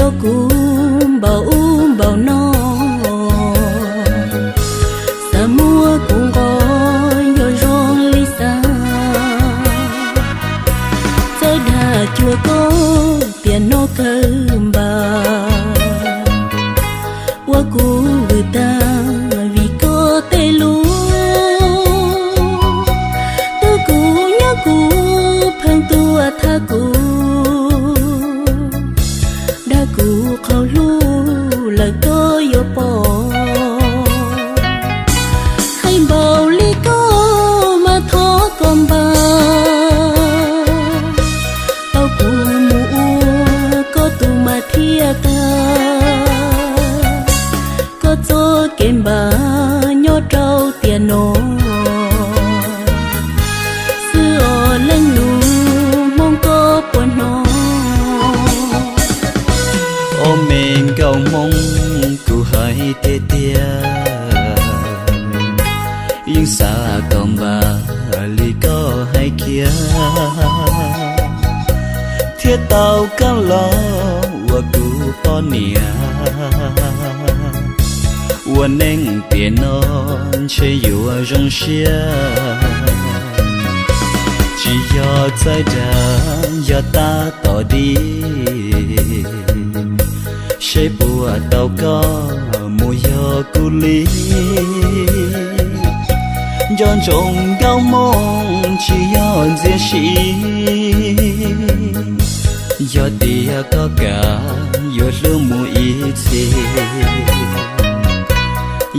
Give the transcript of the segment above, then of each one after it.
Kuv npaum ub npaum no, xav muab kuv nqos yog zoo li xav. Txawj dag cuag koj tiam no kawg npaum, ua kuv vwm tag vim koj tej lus. Twb kuv nyob kuv pheej tuaj thab kuv, dag kuv qhov hlub lawm koj yuav pom. Hais npaum li koj mas thov koj npaj, tau kuv mus ua koj tus mas thiaj tag. Koj txoj kev npaj nyob rau tiam no xwb os leej nus Hmoob koj puas hnov. Ob me nkauj Hmoob, kuv hais tiag tiag, yeej xav kom npaj li koj hais kiag, thiaj tau koj los ua kuv poj niam. Ua neej tiam no ntshe yuav zoo siab, tsis yog txawj dag yog tab tom dim, seb puas tau koj mus yog kuv li. Nco ntsoov nkauj Hmoob tsis yog ntxias si, yog tias koj kam yuav hlub mus ib txhis,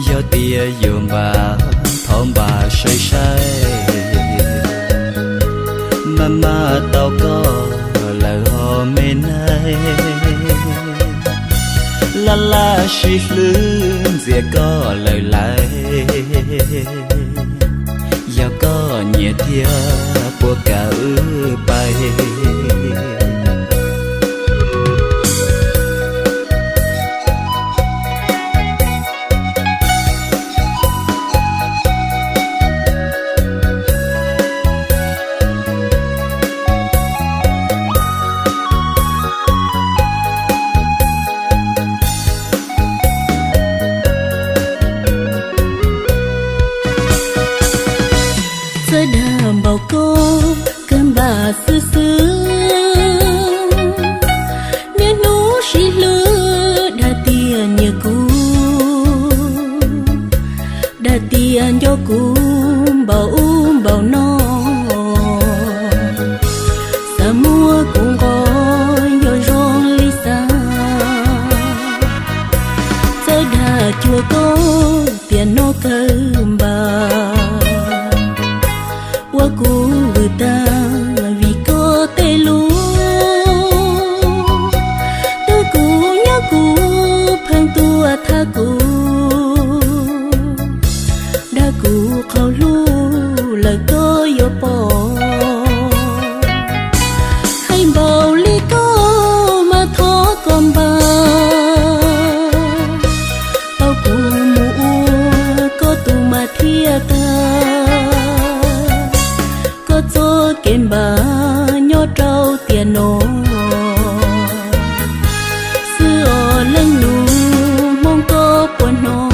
yog tias yuav npaj thov npaj sai sai, maj maj tau koj lawm os me nais, laj laj sib hlub ntxias koj lawm lais, yog koj nyiam thiab puas kam wb pais. Txawj dag npaum koj kawg npaj xwb xwb, niaj hnub sib hlub dag tias nyiam kuv, dag tias nco kuv npaum ub npaum no, xav muab kuv nqos yog zoo li xav. Txawj dag cuag koj tiam no kawg npaj, ua kuv vwm tag vim koj tej lus. Twb kuv nyob kuv pheej tuaj thab kuv, dag kuv qhov hlub lawm koj yuav pom. Hais npaum li koj mas thov koj npaj, tau kuv mus ua koj tus mas thiaj tag. Koj txoj kev npaj nyob rau tiam no xwb os leej nus Hmoob koj puas hnov.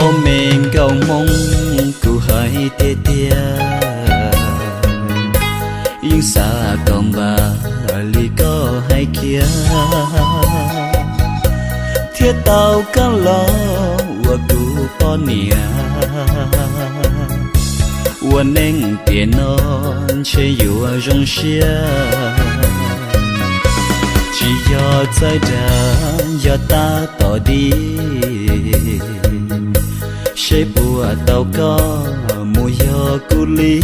Ob me nkauj Hmoob, kuv hais tiag tiag, yeej xav kom npaj li koj hais kiag, thiaj tau koj los ua kuv poj niam. Ua neej tiam no ntshe yuav zoo siab, tsis yog txawj dag yog tab tom dim, seb puas tau koj mus yog kuv li.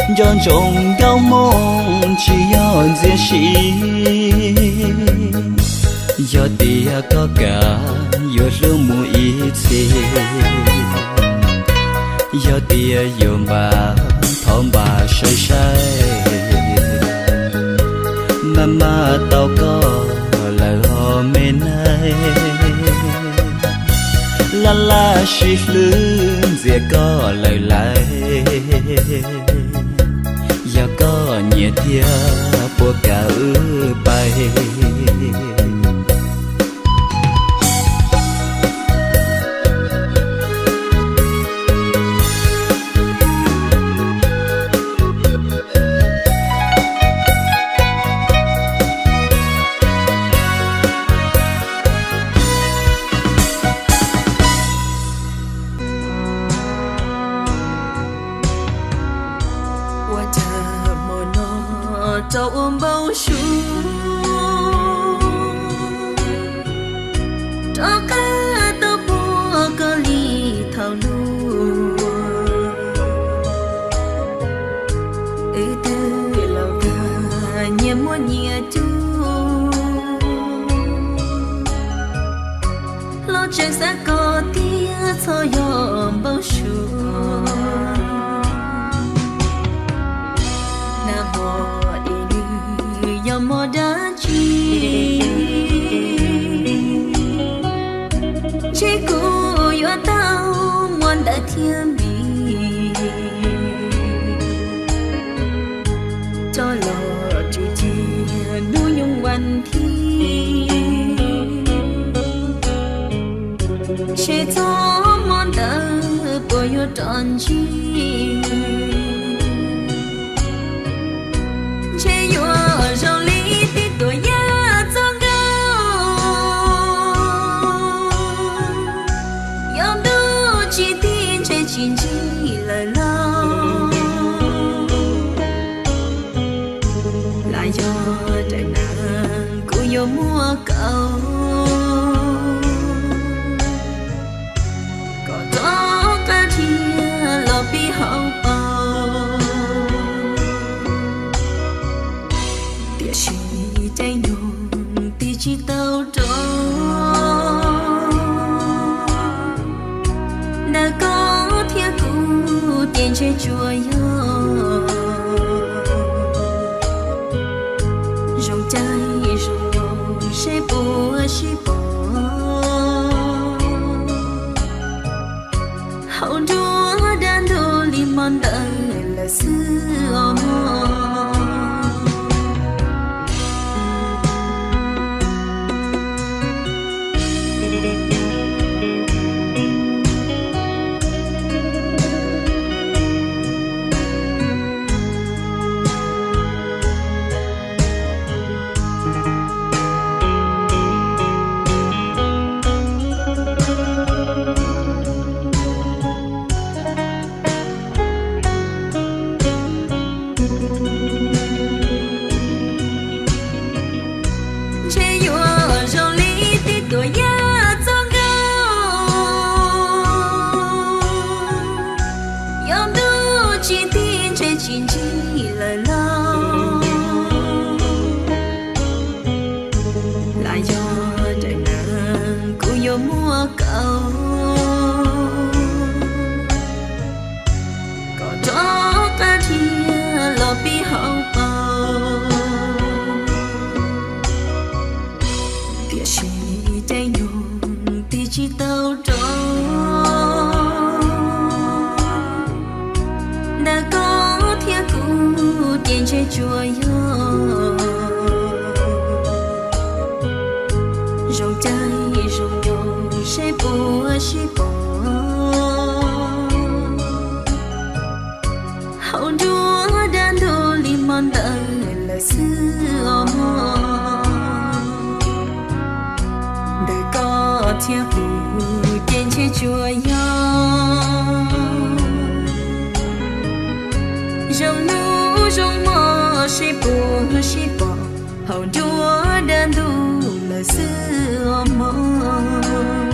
Nco ntsoov nkauj Hmoob tsis yog ntxias si, yog tias koj kam yuav hlub mus ib txhis, yog tias yuav npaj thov npaj sai sai, maj maj tau koj lawm os me nais, laj laj sib hlub ntxias koj lawm lais, yog koj nyiam thiab puas kam wb pais. Ua cas hmo no rau ua npau suav, rov qab tau puag koj li thaum ub. Wb twb laus tag nyias muaj nyias cuab, los tseem xav kom tiag txhob yog npau suav. Nag hmo ib nws yog hmo dab tsi, ntshe kuv yuav tau muab ntawv thiab npis coj los tsuj cia hnub nyoog vas thib. Ntshe txog hmo ntawd puas yuav rov ntsib, ntshe yuav zoo li tib tuam yaj txoj nkauj, yog ntuj tsis tig ntshe tsis ntsib lawm lauj. Lam yog daim neeg kuv yuav muab kaus, kom rov qab dhia los pib hauv paus. Tiam sis caij nyoog tig tsis tau rov, ntawm koj thiab kuv ces ntshe tsuas yog zoo caij zoo nyoog seb puas sib pom hauv nruab dab ntug li hmo ntawd lawm xwb os mog. Ntshe yuav zoo li tib tuam yaj txoj nkauj, yog ntuj tsis tig ntshe tsis ntsib lawm lauj. Lam yog daim neeg kuv yuav muab kaus, kom rov qab dhia los pib hauv paus. Tiam sis caij nyoog tig tsis tau rov, ntawm koj thiab kuv ces ntshe tsuas yog zoo caij zoo nyoog seb puas sib pom hauv nruab dab ntug li hmo ntawd lawm xwb os mog. Ntawm koj thiab kuv ces ntshe tsuas yog zoo hnub zoo hmo seb puas sib pom hauv nruab dab ntug lawm xwb os mog.